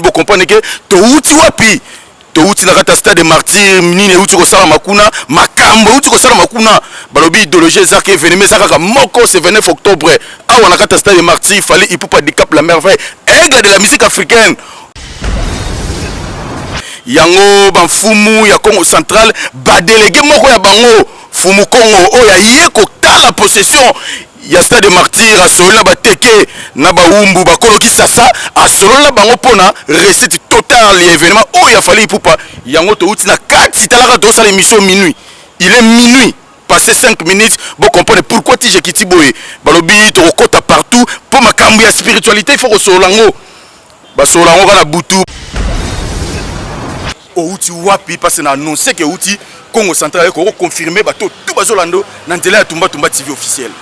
Bo comprendre que towuti wapi? Towuti na kati ya stade de martyr, nini ewuti kosalama kuna, makambo ewuti kosalama kuna. Balobi idéologie eza ke événement eza kaka moko, c'est 29 octobre awa na kati ya stade de martyr. Fally Ipupa Dicap la Merveille, aigle de la musique africaine. Yango bamfumu ya Congo Central, badélégué moko ya bango, Fumu Congo oyo aye kotala possession ya stade Martyr, asololi na bateke na bawumbu bakolo Kisasa, asololi na bango mpona réussite totale ya événement oyo ya Fally Ipupa. Yango touti na kati, talaka, tozosala émission minuit, il est minuit passé 5 minutes. Bocomprendre pourquoi ti jekiti boye. Balobi tokokɔta partout mpo makambo ya spiritualité, il faut kosolola yango, basolola yango kaka na butu. Outi wapi? Parce na annonce ke outi Congo Central, ekoko confirme bato tu bazolanda na nzela ya Tumba Tumba TV officiel.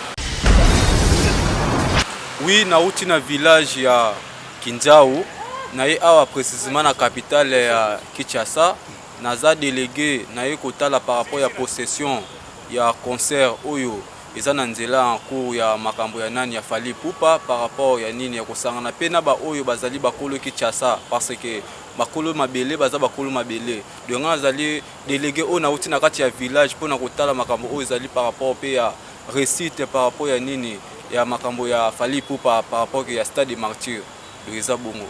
Oui, nauti na village ya Kinzau, naye awa précisément na capitale ya Kinshasa. Naza délégué, naye kotala par rapport ya possession ya concert oyo eza na nzela en cours ya makambo ya nani, ya Fally Ipupa, par rapport ya nini, ya kosangana mpe na baoyo bazali bakolo Kinshasa, parce que bakolo mabele baza bakolo mabele. Donc nga nazali délégué oyo nauti na kati ya village mpona kotala makambo oyo ezali par rapport mpe ya réussite, par rapport ya nini, ya makambo ya Fally Ipupa, par rapport ya stade de martyr. Donc eza bongo.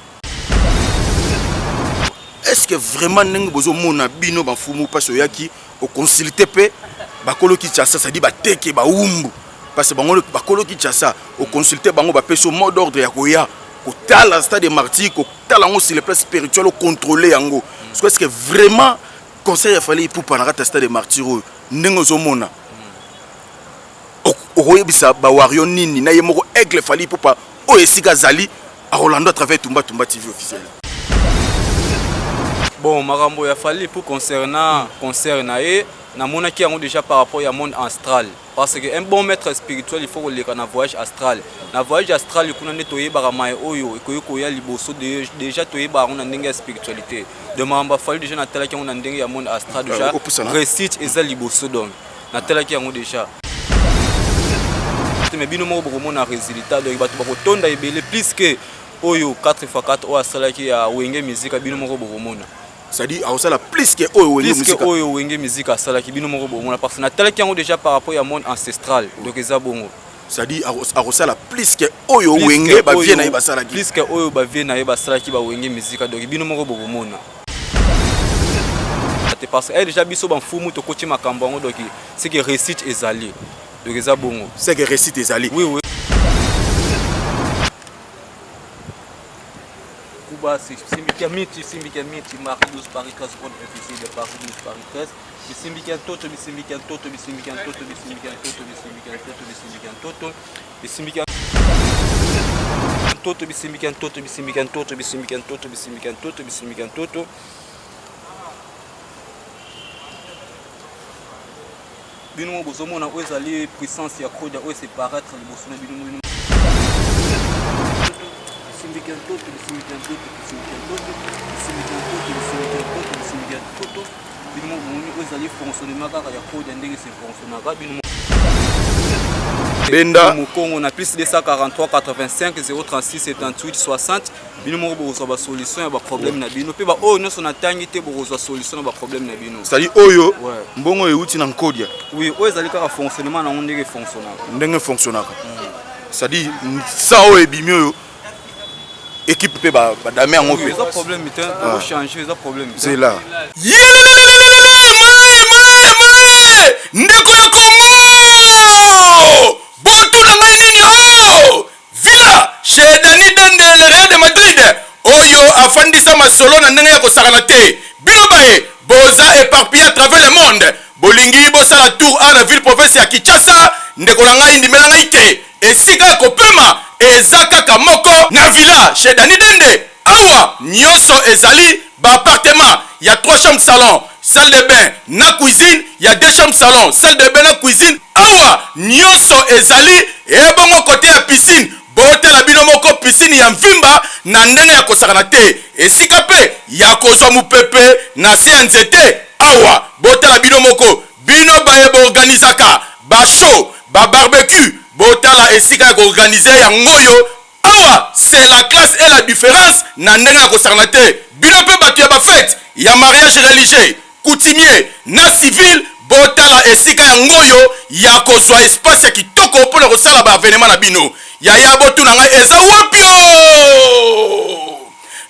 Est ce que vraiment ndenge bozomona bino bafumu, mpasi oyaki oconsulte mpe bakolo Kinshasa, c'est-à-dire bateke bawumbu, parce que bango bakolo Kinshasa, oconsulte bango, bapesi mot d'ordre ya koya kotala stade de martyr, kotala yango sur le plan spirituel, ocontrôle yango? Est ce que vraiment concert ya Fally Ipupa na kati ya stade de martyr oyo, ndenge ozomona, okoyebisa bawario nini na ye moko aigle Fally Ipupa oyo esika azali akolanda à travers Tumba Tumba TV officiel? Bon, makambo ya Fally pour concernant concert na ye, namonaki yango déjà par rapport ya monde astral, parce que un bon maître spirituel, il faut koleka na voyage astral. Na voyage astral kuna nde toyebaka mai oyo ekoki koya liboso. Déjà toyebaka yango na ndenge ya spiritualité de makambo ya Fally. Déjà natalaki yango na ndenge ya monde astral déjà. Réussite eza liboso, donc natalaki yango déjà. Mais bino moko bokomona résultat. Donc bato bakotonda ebele plus que oyo 4 x 4 oyo asalaki ya Wenge Musica. Bino moko bokomona. C'est-à-dire aosala plus que oyo Wenge Musica? Oyo Wenge Musica asalaki, bino moko bokomona, parce que natalaki yango déjà par rapport ya monde ancestral. Donc eza bongo. C'est-à-dire akosala plus que oyo Wenge bavieux na ye basalaki? Plus que oyo bavieux na ye basalaki, bawenge Musica. Donc bino moko bokomona te, parce que déjà biso bamfumu tokoti makambo yango. Donc c'est que réussite ezali, donc eza bongo. C'est que réussite ezali. Oui. Kuba simbika miti, simbika miti, Marie 12 Paris 13, bonne officier de Paris 12 Paris 13, bisimbika ntoto, bisimbika ntoto, bisimbika ntoto, bisimbika ntoto, bisimbika ntoto, bisimbika ntoto, bisimbika ntoto, bisimbika ntoto, bisimbika ntoto, bisimbika ntoto, bisimbika ntoto, bisimbika ntoto. Bino moko bozomona oyo ezali puissance ya kodia oyo se paraître liboso na bino. Bino bisimbika ntoto, bisimbika ntoto, bisimbika ntoto, bisimbika ntoto, bisimbika ntoto, bisimbika ntoto. Bino moko bomoni oyo ezali fonctionnement kaka ya kodia, ndenge se fonctionnaka. Bino Benda. Mokongo na plus 243 85 036 78 60. Bino moko bokozwa basolution ya baproblème na bino, mpe baoyo nyonso natangi te bokozwa solution na baproblème na bino. C'est-à-dire oyo mbongo euti na nkodia? Oui, oyo ezali kaka fonctionnement nango, ndenge fonctionnaka. Ndenge fonctionnaka, c'est-à-dire sa oyo ebimi, oyo équipe mpe badame yango mpe. Eza problème te, ochange, eza problème te. C'est là. Yelelelelele, ndeko ya Kongo, botuna ngai nini? O villa chez Dani Dende, le Real de Madrid, oyo afandisa masolo na ndenge ya kosakana te. Bino baye boza éparpillé à travers le monde, bolingi bosala tour a na ville province ya Kinshasa, ndeko na ngai, ndimela ngai ke esika ya kopema eza kaka moko, na villa chez Dani Dende. Awa nyonso ezali baappartement ya 3 chambres, salon, salle de bain na cuisine, ya 2 chambres, salon, salle de bain na cuisine. Awa nyonso ezali ebongo. Kote ya piscine, botala bino moko, piscine ya mvimba na ndenge ya kosakana te, esika mpe ya kozwa mopepe na se ya nzete. Awa botala bino moko, bino baye boorganizaka bashow, babarbecue, botala esika ya koorganize yango oyo. Awa c'est la classe et la difference na ndenge ya kosakana te. Bino pe batu ya ba fete ya mariage religieux, coutumier na civil botala esika ya ngoyo ya kozua espace ya kitoko pona kosala ba avenement na bino. Yaya botuna ngai eza wapioo?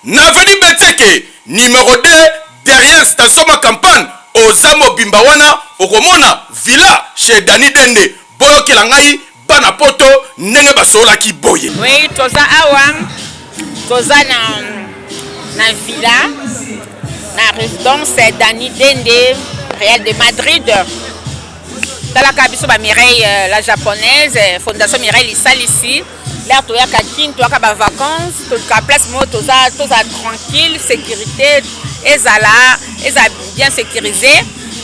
Na avenue Betseke numero 2 derrière station ma campagne oza mobimba wana okomona villa chez Danny Dende. Boyokela ngai Bana poto ndenge basololaki boye. Oui, toza awa toza na na villa na résidence Dani Dende Real de Madrid. Talaka biso ba Mireille euh, la japonaise, euh, fondation Mireille Lisalisi. L'air toyaka kin, toyaka ba vacances, toluka place moko toza toza tranquille, sécurité ezala ezala bien sécurisé.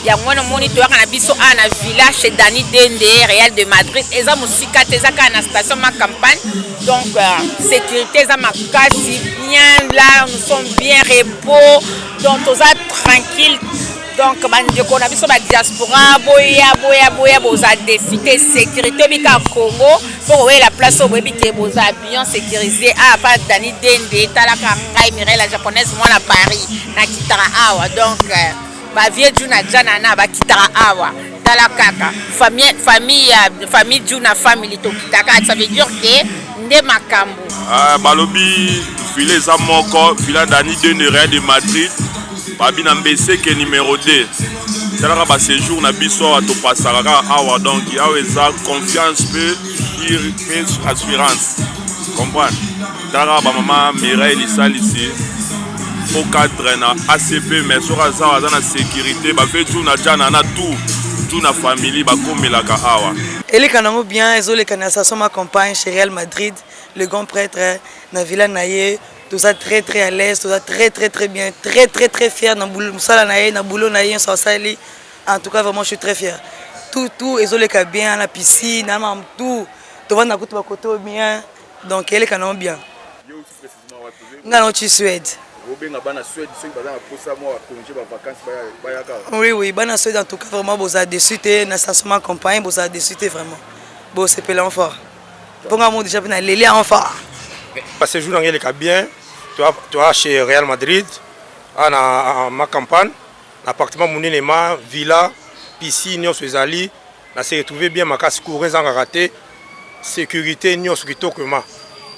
Yango wana omoni toyaka na biso awa na villa chez Dani Dende Real de Madrid eza mosika te eza kaka na station ma campagne donc euh, sécurité eza makasi bien là nous sommes bien repos donc toza tranquille donc bandeko na biso ba diaspora boya boya boya boza défi te sécurité obika Congo fo koyela place oyo boyebi ke boza bien sécurisé awa pa Dani Dende talaka ngai Mireille la japonaise mwana Paris nakitaka awa donc euh, Ba vieux Djuna Djanana ba kitaka awa tala kaka famille famille famille Djuna family tokitaka ça veut dire que nde makambo. Ah, balobi villa eza moko villa Dani de Real de Madrid babi na Mbeseke numero 2 talaka ba séjour na biso awa topasaka kaka awa donc awa eza confiance mpe mpe assurance comprendre Tala ba mama Mireille Lisalisi au cadre na ACP mais soki aza aza na sécurité ba ve tout na jana na tout tout na famille bakomelaka awa. Eleka nango bien ezoleka na station ma campagne chez Real Madrid le grand prêtre na villa na ye toza très très à l'aise toza très très très bien très très très fier na mosala na ye na boulot na ye nyonso asali en tout cas vraiment je suis très fier tout tout ezoleka bien na piscine na makambo tout tovanda kutu bakoto bien Donc eleka nango bien. Yo aussi précisément wapi? Nga na Suède. Obenga bana Suède soki baza na posa mwa ba congé ba vacances bayaka. Oui oui, bana Suède en tout cas vraiment boza déçu te na station campagne boza déçu te vraiment. Bo sepela en fort. Ponga mo déjà na leli en fort. Ba séjour na eleka bien. Toi toi chez Real Madrid ana ma campagne appartement munene ma villa piscine nyonso ezali Na se retrouver bien makasi courant ezangaka te securite nionso kitoko ma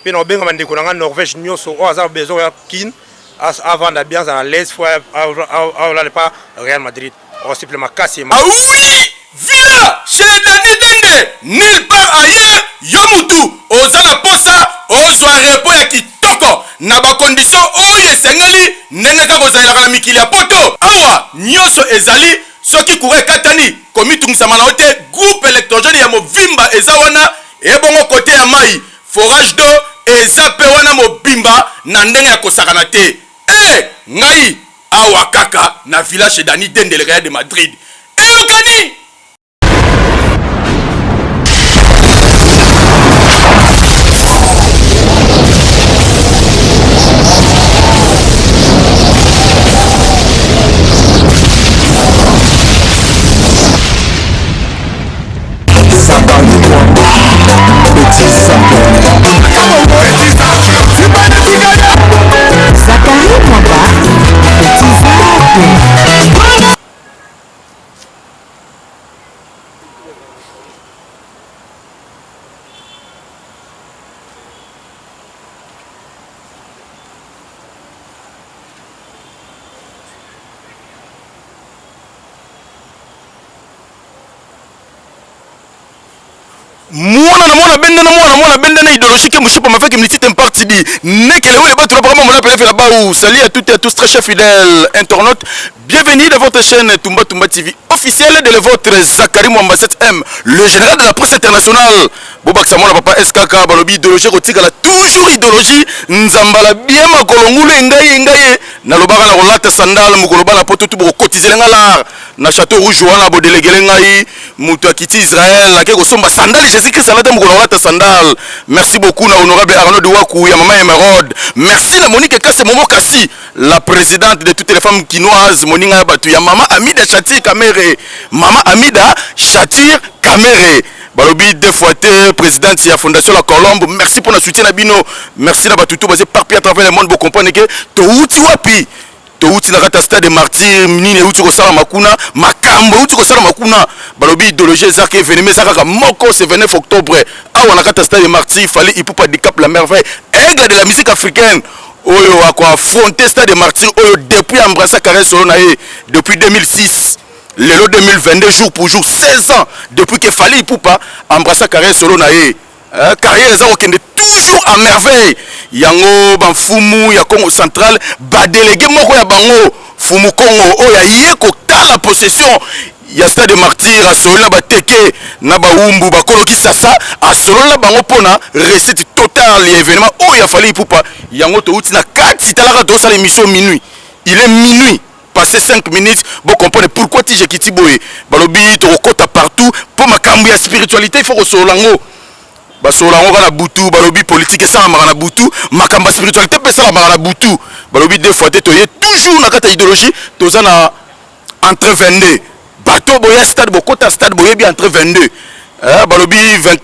pe na kobenga ba ndeko na nga Norvège nionso oyo aza besoin ya kin avanda bien azala à l'aise faut alala pa Real Madrid osepela makasi Ah oui! Villa chez Danny Dende nulle part ailleurs yo mutu oza na posa ozwa repos ya kitoko na ba conditions oyo esengeli ndenge kaka ozalelaka na mikili ya poto awa nionso ezali Soki courant ekatani, komitungisama na yo te, groupe electrogène ya Movimba eza wana, ebongo cote ya mayi, forage d'eau eza pe wana mobimba na ndenge ya kosakana te. Eh! Ngai awa kaka na villa chez Dany Dendele Real de Madrid. Eyokani! Zacharie Mwamba, petit zape. Mwana na mwana bendana mwana mwana bendana idéologie ke mushipa mafeke mlitite mparti di nekele wele batu na pakama mona pele fela baou salut à toutes et à tous très chers fidèles internautes bienvenue dans votre chaîne Tumba Tumba TV officielle de le vôtre Zachary Mwamba 7M le général de la presse internationale bobakisa mwana papa SKK balobi idéologie kotikala toujours idéologie nzambala bien makolo ngulu engai engai nalobaka na kolata sandale mokolo bana poto tu bokokotizele nga lar na chateau rouge wana bodelegele ngai moto akiti Israël ake kosomba sandale Jésus Christ alata mokolo alata sandale merci beaucoup na honorable Arnaud Waku ya mama Emeraude merci na Monique Kase Momo Kasi la présidente de toutes les femmes kinoises moninga ya bato ya mama Amida Chatir Kamere mama Amida Chatir Kamere. Balobi deux fois te présidente ya Fondation La Colombe, merci pour la soutien na bino. Merci na batutu baze partout à travers le monde bo comprendre que to uti wapi. Touti na kati ya stade Martyr, nini euti kosalama kuna, makambo euti kosalama kuna. Balobi idéologie ezaka, événement eza kaka moko, c'est 29 octobre awa na kati ya stade Martyr. Fally Ipupa Dicap la Merveille, aigle de la musique africaine, oyo akoaffronter stade Martyr oyo depuis embrassa carrière solo na ye depuis 2006. Lelo 2022, jour pour jour 16 ans depuis que Fally Ipupa embrassa carrière solo na ye. Carrière eza kokende toujours à merveille. Yango bamfumu ya Congo Central, badélégué moko ya bango, Fumu Congo, oyo aye kotala possession ya stade Martyr, asololi na bateke na bawumbu bakoloki sasa, asololi na bango mpona réussite totale ya événement oyo ya Fally Ipupa. Yango touti na kati, talaka, tozosala émission minuit, il est minuit passé 5 minutes. Bocomprendre pourquoi ti jekiti boye. Balobi tokokɔta partout mpo makambo ya spiritualité, il faut kosolola yango, basolola yango kaka na butu. Balobi politique esalamaka na butu, makambo ya spiritualité mpe esalamaka na butu. Balobi deux fois te, toye toujours na kati ya idéologie. Toza na entrée 22. Bato boya stade, bokota stade, boyebi entrée 22. Balobi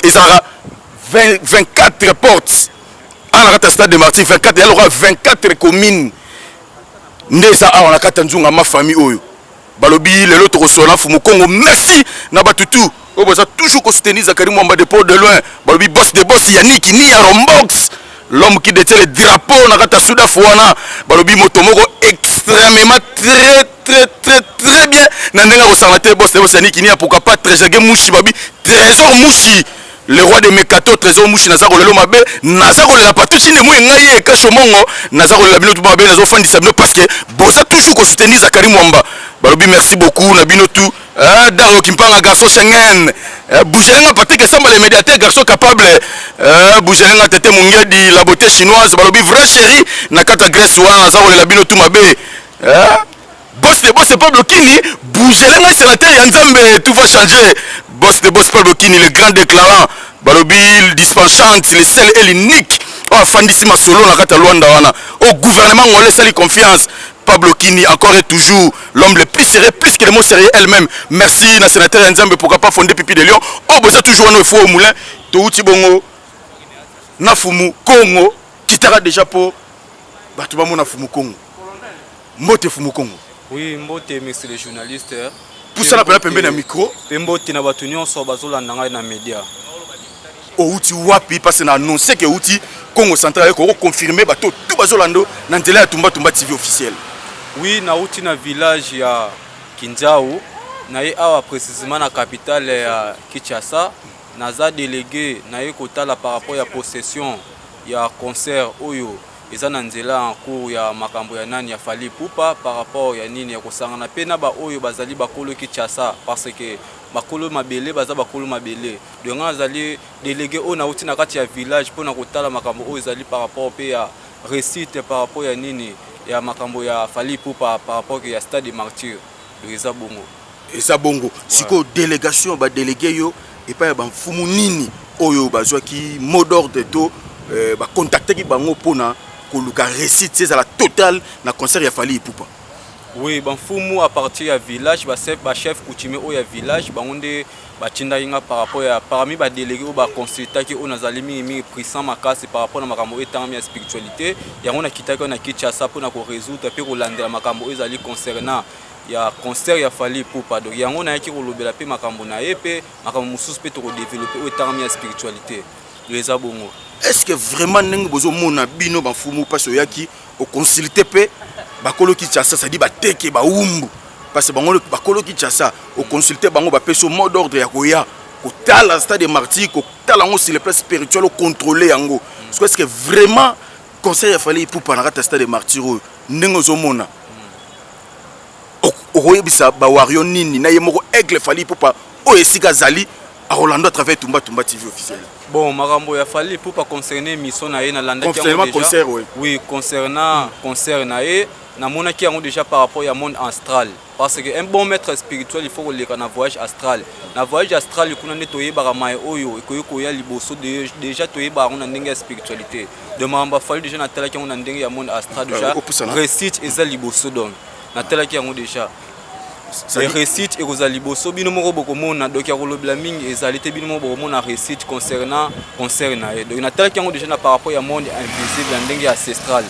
ezalaka 24 portes awa na kati ya stade de Martyr, 24 ya lokola 24 commune nde eza awa na kati ya nzunga ma famille oyo. Balobi lelo tokosola na Fumu Congo. Merci na bato tu oyo baza toujours kosoutenir Zakari Mwamba de port de loin. Balobi boss de boss Yannick ni ya Rombox, l'homme qui détient le drapeau na kati ya Sudaf wana. Balobi moto moko extrêmement très très très très bien na ndenge akosanga te, boss de boss Yannick ni ya, pourquoi pas Trésor Mushi. Babi Trésor Mushi, le roi de Mekato, Trésor Mushi, naza kolela mabe, naza kolela patuti nde moi ngai ekasho mongo, naza kolela bino tu mabe, nazofandisa bino parce que boza toujours kosoutenir Zakari Mwamba. Balobi merci beaucoup na bino tu. Dario Kimpanga, garçon Schengen, Bougelenga Patrick Samba, le médiateur, garçon capable, Bougelenga Tete Mungedi, la beauté chinoise. Balobi vrai chéri na kata Grèce wana, naza kolela bino tu mabe. Boss de boss Pablo Kini, Bougelenga sénateur ya Nzambe, tout va changer. Boss de boss Pablo Kini, le grand déclarant. Balobi dispensante, le seul et l'unique oyo afandisi masolo na kati ya Lwanda wana au gouvernement ngolais esali confiance. Pablo Kini, encore et toujours l'homme le plus sérieux, plus que le mot sérieux elle-même. Merci na sénateur ya Nzambe, pourquoi pas fondé Pipi de Lion oyo boza toujours wana efo au moulin. Touti bongo na Fumu Congo, kitaka déjà po bato bamona Fumu Congo. Mbote, Fumu Congo. Oui, mbote, monsieur le journaliste. Pusana mpena pembeni ya micro. Mpe mbote na bato nyonso bazolanda ngai na média. Outi wapi? Parce na annonce ke outi Congo Central, eko confirmer bato tu bazolanda na nzela ya Tumba Tumba TV officiel. Oui, nauti na village ya Kinzau, naye awa précisément na capitale ya Kinshasa. Naza délégué, naye kotala par rapport ya possession ya concert oyo eza na nzela en cours ya makambo ya nani, ya Fally Ipupa, par rapport ya nini, ya kosangana mpe na baoyo bazali bakolo Kinshasa, parce que bakolo mabele baza bakolo mabele. Donc nga nazali délégué oyo nauti na kati ya village mpona kotala makambo oyo ezali par rapport mpe ya réussite, par rapport ya nini, ya makambo ya Fally Ipupa, par rapport ya stade de Martyr. Donc eza bongo. Eza bongo. Sikoyo délégation, badélégué yo epai ya bamfumu nini oyo bazwaki mot d'ordre to bacontactaki bango mpona koluka réussite ezala totale na concert ya Fally Ipupa? Oui, bamfumu à partir ya village, bachef coutumier oyo ya village, bango nde batindaki nga par rapport ya parmi badélégué oyo baconsultaki, oyo nazali mingimingi puissant makasi par rapport na makambo oyo etangami ya spiritualité. Yango nakitaki oyo na Kinshasa mpona korésoudre mpe kolandela makambo oyo ezali concernant ya concert ya Fally Ipupa. Donc yango nayaki kolobela mpe makambo na ye mpe makambo mosusu mpe tokodévelopper oyo etangami ya spiritualité. Donc eza bongo. Est ce que vraiment ndenge bozomona bino bamfumu, mpasi oyaki oconsulte mpe bakolo Kinshasa, c'est-à-dire bateke bawumbu, parce que bango bakolo Kinshasa, oconsulte bango, bapesi mot d'ordre ya koya kotala stade de Martyr, kotala yango sur le plan spirituel, ocontrôle yango? Est ce que vraiment concert ya Fally Ipupa na kati ya stade de Martyr oyo, ndenge ozomona, okoyebisa bawario nini na ye moko aigle Fally Ipupa oyo esika azali akolanda à travers Tumba Tumba TV officiel? Bon, makambo ya Fally Ipupa concerné mission na ye, nalandaki yango déjà. Concert, oui. Oui, concernant concert na ye, namonaki yango déjà par rapport ya monde astral, parce que un bon maître spirituel, il faut koleka na voyage astral. Na voyage astral kuna nde toyebaka maye oyo ekoki koya liboso. Déjà toyebaka yango na ndenge ya spiritualité de makambo ya Fally. Déjà natalaki yango na ndenge ya monde astral déjà. Réussite eza liboso, donc natalaki yango déjà. Réussite ekozala liboso, bino moko bokomona. Donc ya kolobela mingi ezali te, bino moko bokomona réussite concernant concert na ye. Donc natalaki yango déjà na par rapport ya monde invisible, na ndenge ancestral.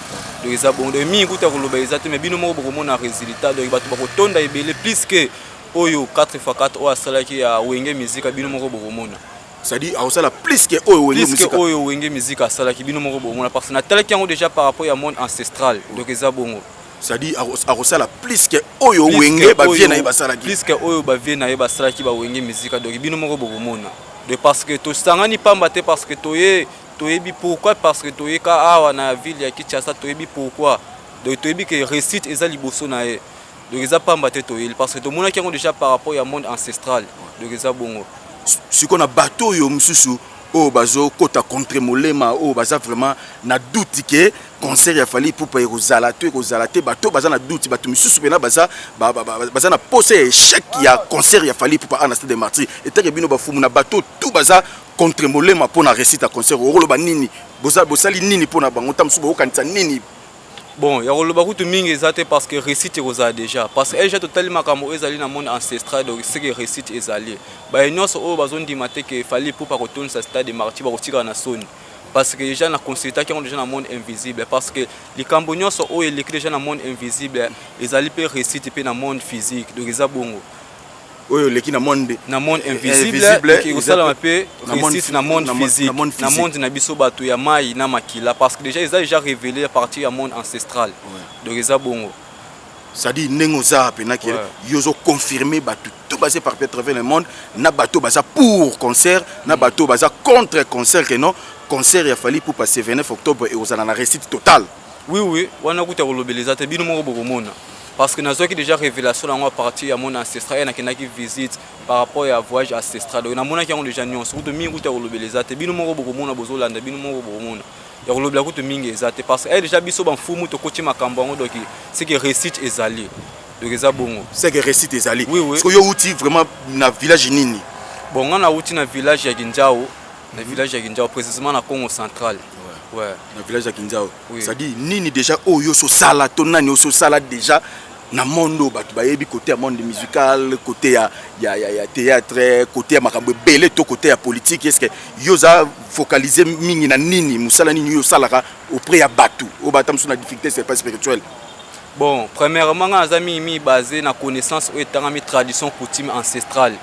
Donc eza bongo. Donc mingi kuta koloba eza te, mais bino moko bokomona résultat. Donc bato bakotonda ebele plus que oyo 4 x 4 oyo asalaki ya Wenge Musica. Bino moko bokomona. C'est-à-dire akosala plus que oyo Wenge Plus que oyo Wenge Musica asalaki. Bino moko bokomona, parce que natalaki yango déjà par rapport ya monde ancestral. Donc eza bongo. C'est-à-dire akosala plus que oyo Wenge, bavieux na ye basalaki. Plus que oyo bavieux na ye basalaki, baWenge Musica. Donc bino moko bokomona de parce que tosangani pamba te, parce que toye, toyebi pourquoi, parce que toyeka awa na ville ya Kinshasa, toyebi pourquoi. Donc toyebi ke réussite eza liboso na ye. Donc eza pamba te toyeli, parce que tomonaki yango déjà par rapport ya monde ancestral. Donc eza bongo. Sikoyo na bato oyo mosusu oyo bazokɔta contre molema, oyo baza vraiment na doute ke concert ya Fally Ipupa ekozala to ekozala te, bato baza na doute, bato misusu mpena baza na posa ya échec ya concert ya Fally Ipupa na Stade de Martyr, etake bino bafumu, na bato tout baza contre molema mpo na réussite ya concert, okoloba nini? Bosali nini mpo na bango? Ta mosusu bokokanisa nini? Bon, ya koloba kutu mingi eza te, parce que réussite ekozala déjà, parce que déjà totali makambo oyo ezali na monde ancestral. Donc seke réussite ezali. Baye nyonso oyo bazondima te ke Fally Ipupa kotondisa Stade de Martyr, bakotikala na soni, parce que déjà na consultaki yango déjà na monde invisible, parce que likambo nyonso oyo eleki déjà na monde invisible ezali mpe réussite mpe na monde physique. Donc eza bongo. Oyo eleki na monde Na monde invisible, ekosalama mpe réussite na monde physique, na monde na biso bato ya mai na makila, parce que déjà eza déjà révélé à partir ya monde ancestral. Donc eza bongo. C'est-à-dire ndenge oza mpena ke yo ozoconfirme bato tout baza éparpillé à travers le monde, na bato baza pour concert, na bato baza contre concert, ke non, concert ya Fally Ipupa 29 octobre ekozala na réussite totale. Oui, wana kuta kolobela eza te, bino moko bokomona, parce que nazwaki déjà révélation yango à partir ya monde ancestral. Ye nakendaki visite par rapport ya voyage ancestral, donc namonaki yango déjà nyonso. Kutu mingi kuta kolobela eza te, bino moko bokomona, bozolanda, bino moko bokomona. Ya kolobela kutu mingi eza te, parce que eh, déjà biso bamfumu tokoti makambo yango. Donc c'est que réussite ezali. Donc eza bongo. C'est que réussite ezali. Oui. Parce que yo uti vraiment na village nini? Bon, nga nauti na village ya Kinjao, na village ya Kinjao, précisément na Congo Central, ouais. Na village ya Kinzao. Oui. C'est-à-dire nini déjà oyo ososala to nani ososala déjà na monde oyo bato bayebi, côté ya monde musical, côté ya théâtre, côté ya makambo ebele to côté ya politique? Est ce que yo oza focalisé mingi na nini? Mosala nini yo osalaka auprès ya bato oyo bata mosusu na difficulté, c'est pas spirituel? Bon, premièrement, nga naza mingimingi basé na connaissance oyo etangami tradition coutume ancestrale.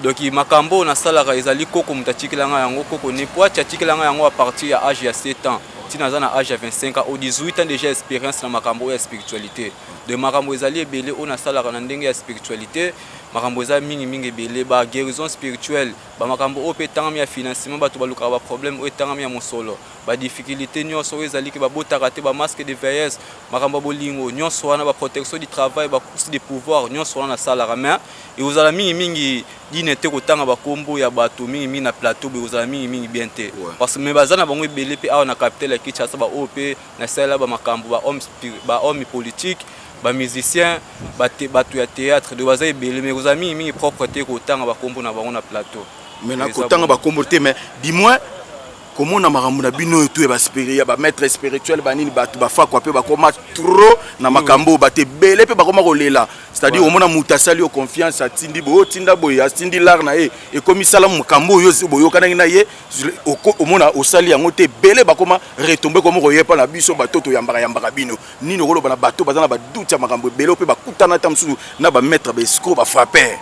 Donc makambo oyo nasalaka ezali koko moto atikelanga yango, koko ne po ati atikelanga yango à partir ya âge ya 7 ans. Ntina naza na âge ya 25 ans au 18 ans, déjà expérience na makambo oyo ya spiritualité. De makambo ezali ebele oyo nasalaka na ndenge ya spiritualité. Makambo eza mingimingi ebele, baguérison spirituelle, bamakambo oyo mpe etangami ya financement, bato balukaka baproblème oyo etangami ya mosolo, badifficulté nyonso oyo ezali ke babotaka te, bamasque de vieillesse, makambo ya bolingo nyonso wana, baprotection du travail, bacourse de pouvoir nyonso wana nasalaka. Mais ekozala mingimingi dine te kotanga bakombo ya bato mingimingi na plateau boye, ekozala mingimingi bien te, parce que mais baza na bango ebele mpe awa na capitale ya Kinshasa, baoyo mpe nasalela bamakambo, bahomme politique, bamusicien, bato ya théâtre. Donc baza ebele, mais ekozala mingimingi propre te kotanga bakombo na bango na plateau. Mais na kotanga bakombo te, mais du moins komona makambo na bino oyo tu ya bamaître spirituel, banini, bato bafakwa mpe bakoma trop na makambo oyo, bato ebele mpe bakoma kolela. C'est-à-dire omona moto asali yo confiance, atindi boye, otinda boye, atindi lare na ye, ekomi sala makambo oyo boyokanaki na ye, omona osali yango te, ebele bakoma retombe, ekoma koyepa na biso bato toyambaka yambaka bino. Nini okoloba na bato baza na badoute ya makambo ebele mpe bakutana ata mosusu na bamaître baescroc, bafrapper?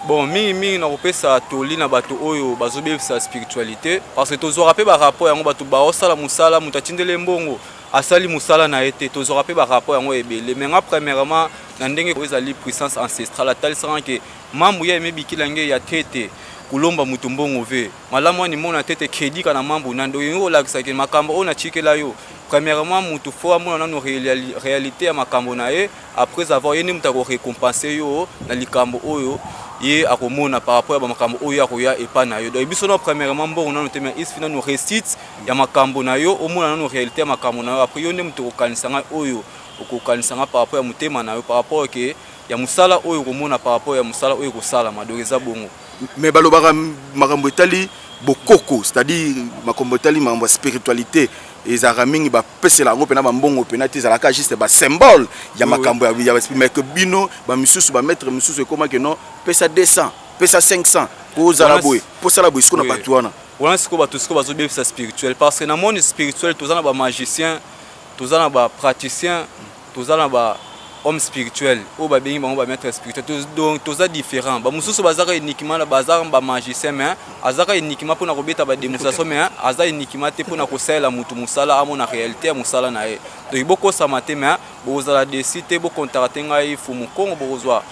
Bon, mingimingi nakopesa toli na bato oyo bazobebisa spiritualité, parce que tozwaka mpe barapport yango, bato baosala mosala, moto atindeli mbongo, asali mosala na ye te. Tozwaka mpe barapport yango ebele. Mais nga premièrement, na ndenge oyo ezali puissance ancestrale atalisaka ke mambu ya emebikila nge ya tete kolomba moto mbongo ve malamu wani mona tete crédit ka na mambu na ndo olingi kolakisaki makambo oyo natikela yo. Premièrement, moto fo amona nano réalité ya makambo na ye. Après avoir ye nde moto akorécompense yo na likambo oyo ye akomona par rapport ya bamakambo oyo akoya epa na yo. Donc biso na premièrement mbongo nano te, mais isfi nano réussite ya makambo na yo, omona nano réalité ya makambo na yo. Après yo nde moto okokanisa ngai oyo okokanisa ngai par rapport ya motema na yo, par rapport ke ya mosala oyo okomona, par rapport ya mosala oyo ekosalama. Donc eza bongo. Mais balobaka makambo etali Bokoko, c'est à dire makambo etali makambo ya spiritualite ezalaka mingi bapesela yango mpena bambongo mpena te, ezalaka juste ba symbole ya makambo ya ya mais que bino ba misusu ba maître misusu ekoma que non, pesa 200, pesa 500 po ozala boye, po osala boye. Sikoyo na bato wana Wana sikoyo bato sikoyo bazobebisa spirituel, parce que na monde spirituel toza na ba magicien, toza na ba praticien, toza na ba homme spirituel oyo babengi bango ba maître spirituel. Donc toza différent. Bamosusu bazaka uniquement, baza ba magicien, mais azaka uniquement mpona kobeta ba démonstration, mais aza uniquement te mpona kosalela motu mosala, amona réalité ya mosala na ye. Donc bokosama te, mais bokozala déçus te. Bocontacter ngai Fumu Kongo, bokozwa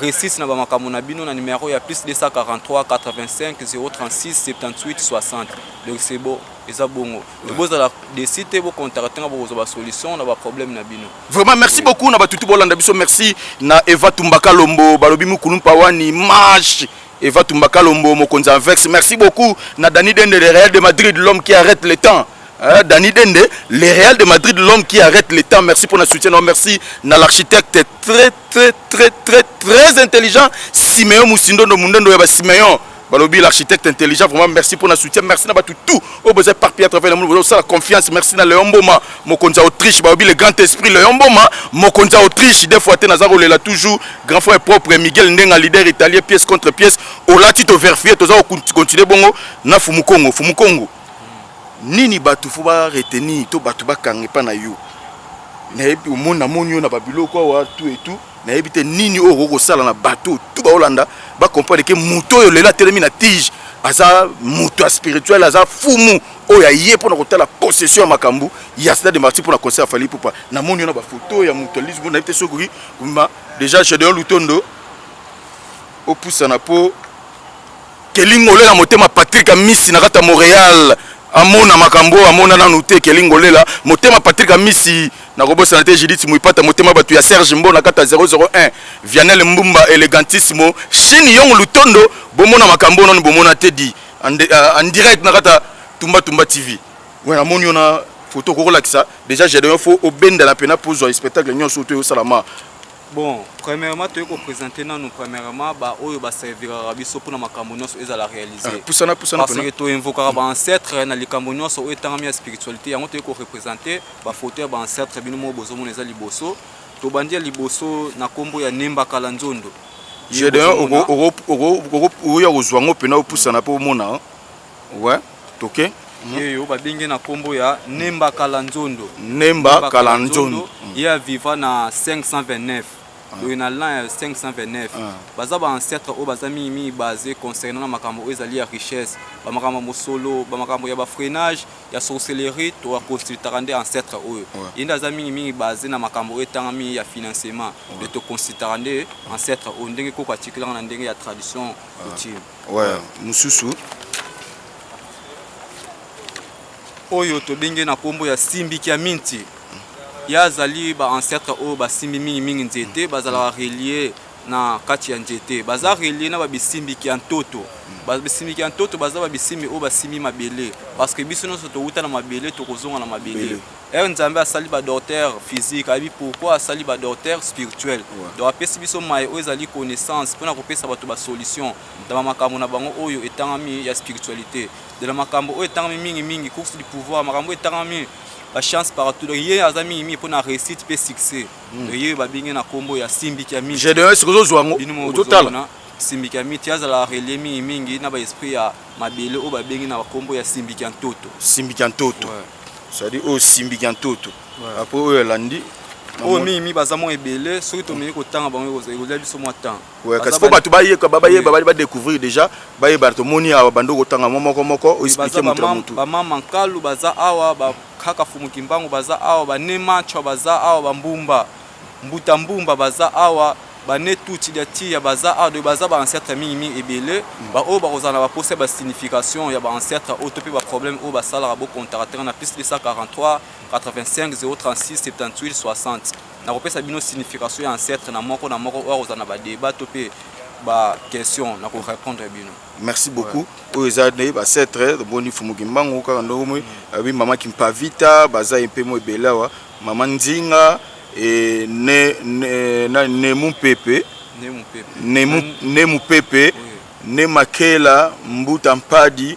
réussite na bamakambo na bino na numéro ya plus 243 85 036 78 60. Donc c'est bon, eza bongo. Bozala déçus te, bocontacter nga, bokozwa basolution na baproblème na bino. Vraiment, merci beaucoup na batutu bolanda biso. Merci na Eva Tumbaka Lombo, balobi mukulu mpawani marche. Eva Tumbaka Lombo, mokonzi Anvex. Merci beaucoup na Dani Dende, le Real de Madrid, l'homme qui arrête le temps. Hein, Dani Dende, le Real de Madrid, l'homme qui arrête le temps. Merci pour notre soutien. Merci na l'architecte très très très très très intelligent, Siméon Moussindondo Mundendo ya Siméon. Balobi l'architecte intelligent, vraiment merci pour notre soutien. Merci na batu tout oyo boza éparpillé à travers le monde, boza la confiance. Merci na Léon Mboma, mokonzi Autriche, balobi le grand esprit Léon Mboma, mokonzi Autriche, des fois te naza kolela toujours. Grand frère propre Miguel Ndenga, leader italien, pièce contre pièce. Olati to vérifier, toza continuer bongo na Fumu Kongo. Fumu Kongo, nini bato faut ba retenir to bato bakanga epa na yo? Nayebi omoni, namoni yo na babiloko awa, tout et tout. Nayebi te nini oyo okoki kosala na bato tu baolanda, bacomprendre que moto oyo lelo atelemi na tige aza moto ya spirituel, aza fumu oyo aye mpona kotala possession ya makambo ya Stade de Martyr mpona concert ya Fally Ipupa. Namoni yo na bafoto ya moto ya Lisbon, nayebi te soki okoki kobima déjà. Gedeon Lutondo, opusana mpo kelingolela motema. Patrik Amisi na kati ya Montréal amona makambo oyo amona nanu te. Kelingolela motema, Patrik Amisi. Nakobosana te Judith Muipata, motema bato ya Serge Mbo na kati ya 001, Vianel Mbumba Elegantismo, Chine Yong Lutondo. Bomona makambo oyo nanu bomona te di en direct na kati ya Tumba Tumba TV. We namoni yo na photo, okokolakisa déjà. Gedeon, faut obendela mpena mpo ozwa spectacle nyonso oyo osalama. Bon, premièrement toyei koprésenter nanu premièrement baoyo baserviraka biso mpona makambo nyonso ezala réalisé. Pusana, pusana. Parce que toinvokaka baancêtre na likambo nyonso oyo etangami ya spiritualité. Yango toyei koreprésenter bafoto ya baancêtre. Bino moko bozomona, eza liboso. Tobandi ya liboso na nkombo ya Nembakala Nzondo. Gedeon, oya kozwa yango mpena, opusana mpo omona. Ouais, toke. Yeyo babengi na nkombo ya Nembakala Nzondo. Nemba Kala Nzondo. Ye aviva na 529, oyo na l'an ya 529. Baza baancêtre oyo baza mingimingi base concernant na makambo oyo ezali ya richesse, bamakambo ya mosolo, bamakambo ya bafreinage, ya sorcellerie. Toaconsultaka nde ancêtre oyo. Ye nde aza mingimingi base na makambo oyo etangami ya financement. Nde toconsultaka nde ancêtre oyo ndenge koko atikelanga na ndenge ya tradition coutume. Ouais, mosusu? Oyo tobengi na nkombo ya Simbiki ya Minti. Ye azali baancêtre oyo basimbi mingimingi nzete, bazalaka relié na kati ya nzete, baza relié na babisimbiki ya ntoto. Babisimbiki ya ntoto baza babisimbi oyo basimbi mabele, parce que biso nyonso towuta na mabele, tokozonga na mabele. Ere Nzambe asali badocteur physique, ayebi pourquoi asali badocteur spirituel. Donc apesi biso maye oyo ezali connaissance mpona kopesa bato basolution na bamakambo na bango oyo etangami ya spiritualité, de la makambo oyo etangami mingimingi course du pouvoir, makambo oyo etangami bachance partout. Donc ye aza mingimingi mpona réussite mpe succès. Donc ye babengi na nkombo ya Simbiki ya Miti. Gedeon, est-ce ozozwa yango? Bino moko ozotala. Bozomona Simbiki ya Miti azala relié mingimingi na baesprit ya mabele oyo babengi na bakombo ya Simbiki ya Ntoto. Simbiki ya Ntoto, c'est-à-dire oyo Simbiki ya Ntoto. Après oyo elandi? Oyo mingimingi baza mwa ebele. Soki tomeki kotanga bango, ekolia biso mwa temps. Ouais, kasi po bato bayeba, bayeba, badécouvrir déjà, bayeba. Tomoni awa bando kotanga mwa moko moko, oexpliquer moto na motu. Bamama Nkalu baza awa, bakaka Fumuki Mbangu baza awa, banemancwa baza awa, bambumba Mbuta Mbumba baza awa, bane tuti dia tia baza awa. Donc baza baancêtre mingimingi ebele. Baoyo bakozala na baposa ya basignification ya baancêtre oyo to mpe baproblème oyo basalaka, bocontacter na plus 243 85 036 78 60. Nakopesa bino signification ya ancêtre na moko na moko oyo akozala na badébat to mpe baquestion, na korépondre bino. Merci beaucoup. Oyo eza nde baancêtre. Tomoni Fumuki Mbangu kaka ndongo moi abi mama Kimpavita, baza ye mpe mo ebele awa, mama Nzinga e ne, ne, na Nemu Mpepe. Nemu Mpepe. Nemu, Nemu Pepe. Ne Makela Mbuta Mpadi.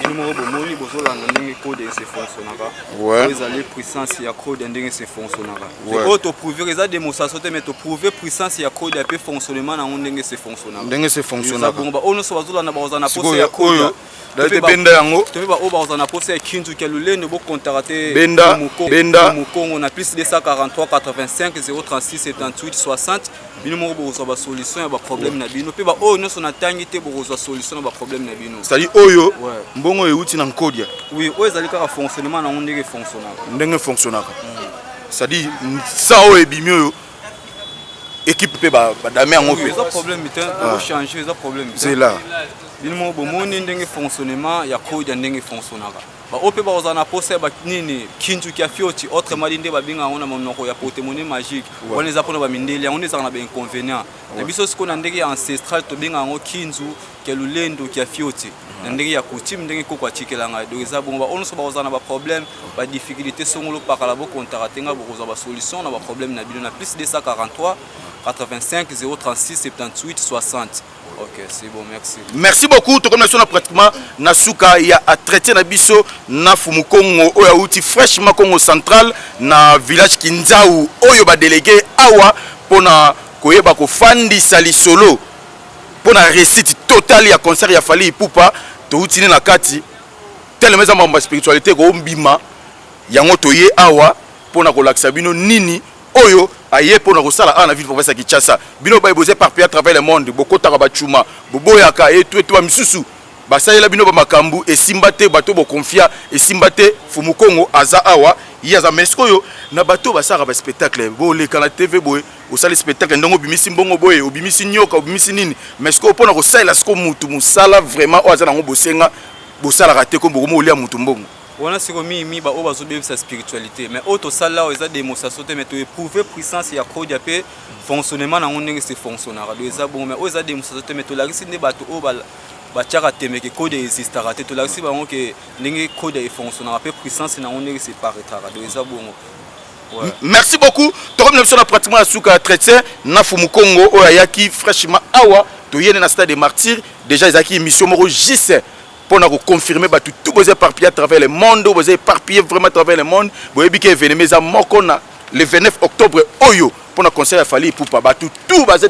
Bino moko bomoni bozolanda ndenge code ese fonctionnaka. Oyo ezali puissance ya code ndenge ese fonctionnaka. Oyo to prouver eza démonstration te mais to prouver puissance ya code ya pe fonctionnement nango ndenge ese fonctionnaka. Ndenge ese fonctionnaka. Bongo ba oyo nyonso bazolanda bakozala na posa ya code. Oyo Date benda yango. Tope ba oyo bakozala na posa ya kinzu ya lolendo bo contacter te. Benda benda Mukongo na plus 243 85 036 78 60. Bino moko bokozwa ba solution ya ba problème na bino pe ba oyo nyonso natangi te bokozwa solution na ba problème na bino. C'est-à-dire oyo mbongo euti na nkodia. Oui, oyo ezali kaka fonctionnement nango ndenge fonctionnaka. Ndenge fonctionnaka. C'est-à-dire sa oyo ebimi oyo équipe pe ba badame yango pe. Eza problème te, ah. changer eza problème te. C'est là. Bino moko bomoni ndenge fonctionnement ya code ya ndenge fonctionnaka. Ba oyo pe bakozala na posa ya ba nini kinzuki ya fioti autrement dit nde babenga yango na monoko ya porte-monnaie magique. Wana eza mpona ba mindele, yango nde ezalaka na ba inconvénients. Na biso sikoyo na ndenge ya ancestral tobenga yango kinzu kia lulendo kia fioti na ndenge ya coutume ndenge koko atikela ngai. Donc eza bongo, ba oyo nyonso bakozala na ba problème, ba difficulté songolo pakala bo contacter ngai, bokozwa ba solution na ba problème na bino na plus 243 85 036 78 60. Ok, c'est bon, merci. Merci beaucoup. Tokomi na biso na pratiquement na suka ya entretien na biso na Fumu Kongo oyo auti fraîchement Kongo central na village Kinzau oyo ba délégué awa pona koyeba kofandisa lisolo pona réussite totale ya concert ya Fally Ipupa. Touti ne na kati tellement eza mambo ya spiritualité ko mbima yango toye awa pona kolakisa bino nini oyo aye pona kosala awa na ville province ya Kinshasa. Bino baye boza eparpille à travers le monde, bokotaka ba chuma, boboyaka et tout et tout, ba misusu basalela bino ba makambu esimba te, bato bo confia esimba te. Fumu Kongo aza awa, ye aza mais sikoyo na bato basalaka ba spectacle, boleka na TV boye osali spectacle ndenge obimisi mbongo boye, obimisi nyoka, obimisi nini, mais sikoyo pona kosalela sikoyo mutu musala vraiment oyo aza nango bosenga bosalaka te, ko bokomi kolia mutu mbongo. Wana siko mingi mingi ba oyo bazo bebisa spiritualite mais oyo tosali awa eza demonstration te mais to eprouver puissance ya kodia pe fonctionnement nango ndenge se fonctionnaka donc eza bongo mais oyo eza demonstration te mais tolakisi nde bato oyo ba batiaka tembe ke kodia existaka te tolakisi bango ke ndenge kodia efonctionnaka pe puissance nango ndenge se paraîtraka donc eza bongo. Ouais. Merci beaucoup. Tokomi na biso na pratiquement ya suka ya chrétien na Fumu Kongo oyo ayaki fraîchement awa toyene na stade des Martyrs déjà ezalaki émission moko juste pona ko confirmer batu tout boza éparpillé à travers le monde, boza éparpillé vraiment à travers le monde, boyebi ke événement eza moko na le 29 octobre oyo pona concert ya Fally Ipupa, batu tout baza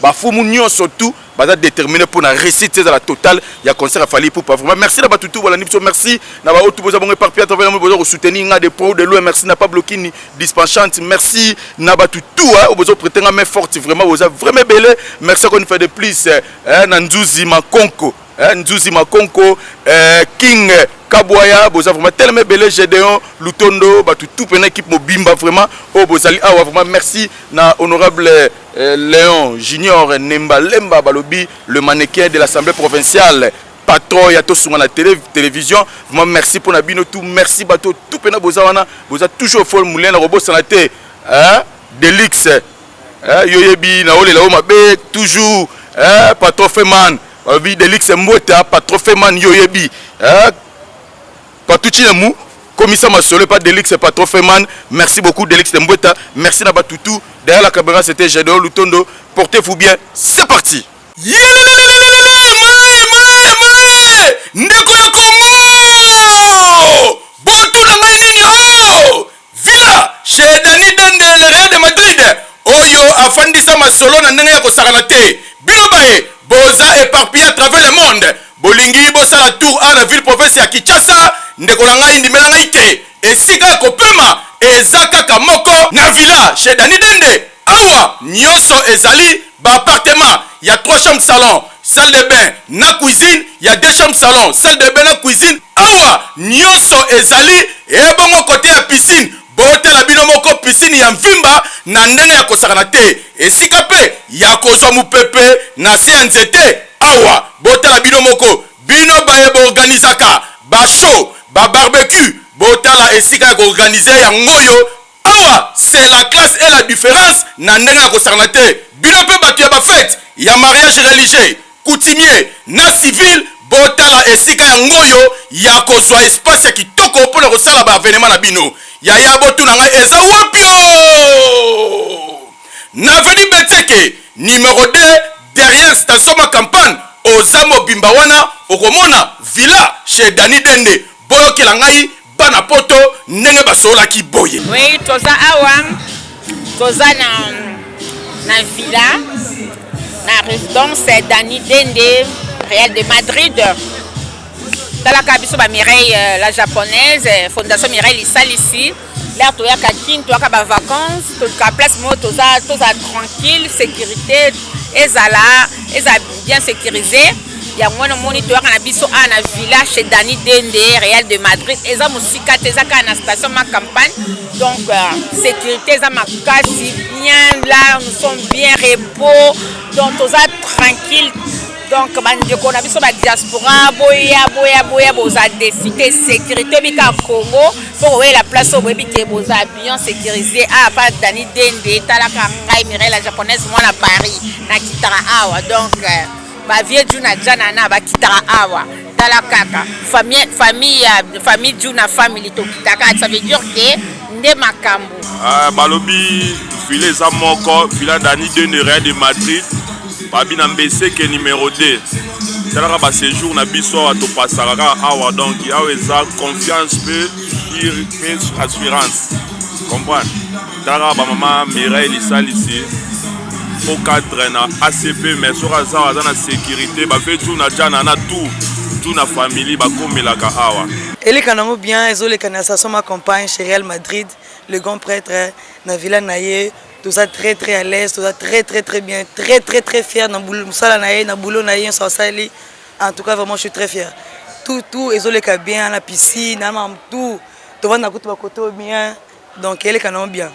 ba fumu nyonso tout baza déterminé pona réussite ezala totale ya concert ya Fally Ipupa. Vraiment merci na batu tout bolandi biso, merci na ba oyo tout boza bongo éparpillé à travers le monde, boza ko soutenir nga de près ou de loin, merci na Pablo Kini Dispenchante, merci na batu tout hein, oyo bozo prêter nga main forte, vraiment boza vraiment ebele, merci encore une fois de plus hein, na Nzuzi Makonko. Eh, Nzuzi Makonko, eh, King Kabwaya, boza vraiment tellement ebele, Gedeon Lutondo, batu tout pena équipe mobimba vraiment, oh bozali awa vraiment merci na honorable eh, Léon Junior Nemba Lemba balobi le mannequin de l'Assemblée provinciale patron ya tosunga na télé, télévision vraiment merci pour na bino tout merci bato tout pena boza wana boza toujours fort moulin na kobosana te hein Delix hein yo yebi na olela o mabe toujours hein patron Feman Balobi Delix Mbweta patron Feman yo oyebi hein Patou Chinemu komisa masolo epa Delix patron Feman merci beaucoup Delix Mbweta merci na batutu derrière la caméra c'était Gedeon Lutondo portez-vous bien c'est parti. Yelelelelelele maye maye maye ndeko ya Congo botuna ngai nini oh Villa chez Danny Dende le Real de Madrid oyo afandisa masolo na ndenge ya kosakana te. Bino baye boza eparpille à travers le monde bolingi bosala tour awa na ville province ya Kinshasa, ndeko na ngai ndimela ngai ke esika ya kopema eza kaka moko na Villa chez Danny Dende. Awa nionso ezali ba appartements ya trois chambres salon, salle de bain na cuisine, ya deux chambres salon, salle de bain na cuisine, awa nionso ezali ebongo cote ya piscine botala bino moko piscine ya mvimba na ndenge ya kosakana te, esika pe ya kozwa mupepe na se ya nzete, awa botala bino moko bino baye bo organisaka ba show, ba barbecue botala esika ya ko organiser yangoyo. Awa c'est la classe et la difference na ndenge ya kosakana te. Bino pe batu ya ba fete, ya mariage religieux, coutumier na civil botala esika ya ngoyo ya kozua espace ya kitoko pona kosala ba avenement na bino. Yaya botuna ngai eza wapioo? Na avenue Betseke numero 2 derrière station ma campagne. oza mobimba wana okomona villa chez Dany Dende. Boyokela ngai bana poto ndenge basololaki boye. Oui, toza awa, toza na na villa na résidence Dany Dende Real de Madrid. Talaka biso ba Mireille euh, la japonaise, euh, fondation Mireille Lisalisi. L'air toyaka kin, toyaka ba vacances, toluka place moko toza toza tranquille, sécurité ezala eza bien sécurisé. Yango wana omoni toyaka na biso awa na villa chez Dany Dende Real de Madrid. Eza mosika te, eza kaka na station ma campagne. Donc euh, sécurité eza makasi bien là, nous sommes bien repos. Donc toza tranquille. Donc bandeko na biso ba diaspora boya boya boya boza déçu te sécurité bika Congo faut kowela place oyo boyebi ke boza bien sécurisé awa pa Dany Dende talaka ngai Mireille la japonaise mwana Paris nakitaka awa donc euh, ba vieux Juna Janana bakitaka awa tala kaka famille famille famille Juna family tokitaka ça veut dire que nde makambo. Ah, balobi villa eza moko villa Dany Dende Real de Madrid babi na mbeseke numero 2 talaka ba séjour na biso awa topasaka kaka awa donc awa eza confiance mpe mpe assurance comprendre talaka bamama Mireille Lisalisi po cadre na ACP mais soki aza aza na sécurité bafe tuna jana na tout tuna famille bakomelaka awa. Eleka nango bien ezoleka na station ma campagne chez Real Madrid le grand prêtre na villa na ye toza très très à l'aise, toza très très très bien, très très très fier na mosala na ye, na boulot na ye nyonso asali. En tout cas vraiment je suis très fier, tout tout ezoleka bien na piscine na makambo tout, tovanda kutu bakoto bien, donc eleka nango bien.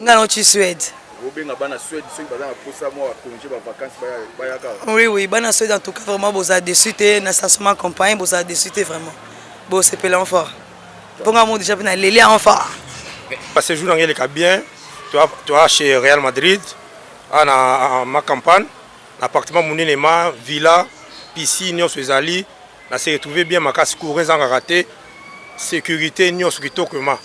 Nga nauti Suède. Obenga bana Suède soki baza na posa mwa ba congé ba vacances bayaka. Oui, bana Suède, en tout cas vraiment boza déçu te na station ma campagne, boza déçu te vraiment, bosepela en fort mpo nga mo déjà mpe naleli en fort. Ba séjour na ngai eleka bien, toa chez Real Madrid awa na ma campagne na appartement monene ma villa piscine nyonso ezali na se retrouver bien makasi, courant ezangaka te, sécurité nyonso kitoko ma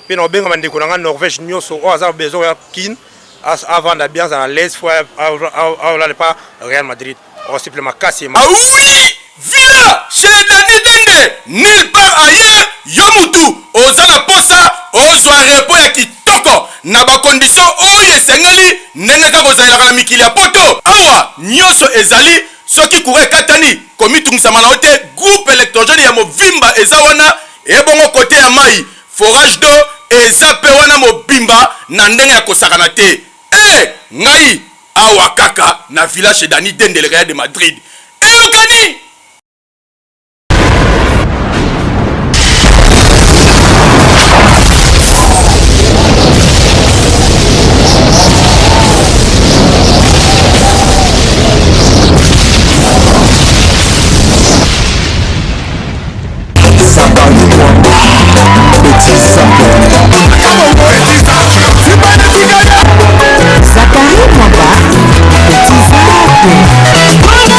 mpe na kobenga bandeko na ngai Norvège nyonso oyo aza besoin ya kin avanda bien, azala à l'aise, faut aolala pa Real Madrid osepela makasi. Ah oui, villa chez Dany Dende, nulle part ailleurs. Yo mutu oza na posa ozwa repos ya kitoko na bacondition oyo esengeli ndenge kaka ozalelaka na mikili ya poto, awa nyonso ezali. Soki courant ekatani, komitungisama na yo te, groupe électrogène ya movimba eza wana. Ebongo kote ya mai, forage d'eau eza mpe wana mobimba na ndenge ya kosakana te. E ngai awa kaka na village Dany Dende le Real de Madrid eyokani.